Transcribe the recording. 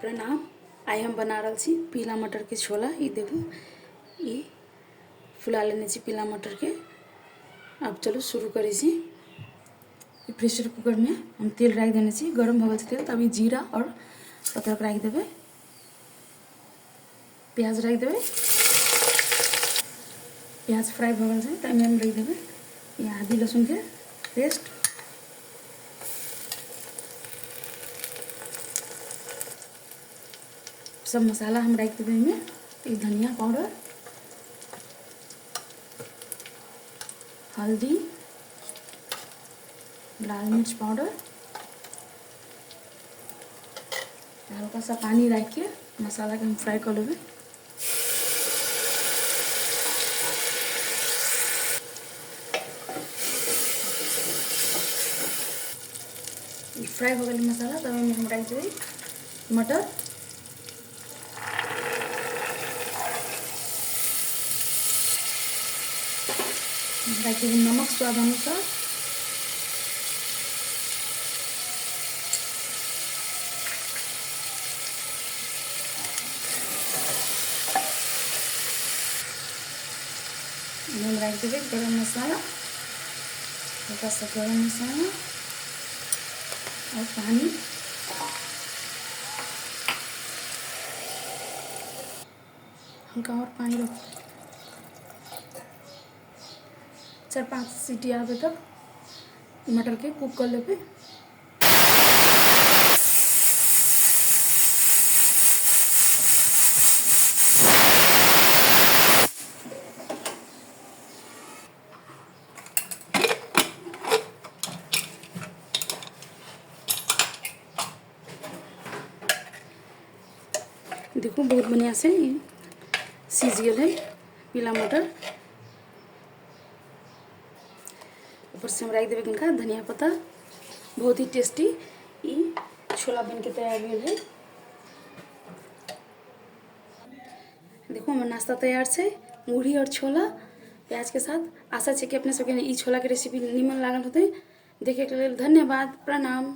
प्रणाम। आइ हम बना रहल छी पीला मटर के छोला। ई देखू, ई फुला लेने छी पीला मटर के। आब चलू शुरू करै छी। प्रेशर कुकर में हम तेल राखि देने छी, गरम भऽ गेल छै तेल, तब ई जीरा और अदरक राखि देबै, प्याज राखि देबै। प्याज फ्राई भऽ गेल छै तऽ एहिमे हम राखि देबै ई आदि लहसुनके पेस्ट। सब मसाला हम राखि देबै एहिमे, ई धनिया पाउडर, हल्दी, लाल मिर्च पाउडर, हल्का सा पानी राखि के मसाला के हम फ्राई कऽ लेबै। फ्राई हो गेलै मसाला, तब एहिमे हम राखि देबै मटर। राखि देबै नमक स्वाद अनुसार। हम राखि देबै गरम मसाला, हल्का सा गरम मसाला और पानी। हल्का और पानी रख, 4-5 सीटी आबे तक मटर के कुक कर लेबै। देखू बहुत बढ़िया से ई सीज गेल है पीला मटर। ऊपर से हम राखि देबै कनिका धनिया पत्ता। बहुत ही टेस्टी ई छोला बनके तैयार भेल है। देखू हमर नाश्ता तैयार छै, मुरही और छोला प्याज के साथ। आशा छै कि अपने सबके ई छोलाके रेसिपी नीमन लागल होतै। देखेके लेल धन्यवाद, प्रणाम।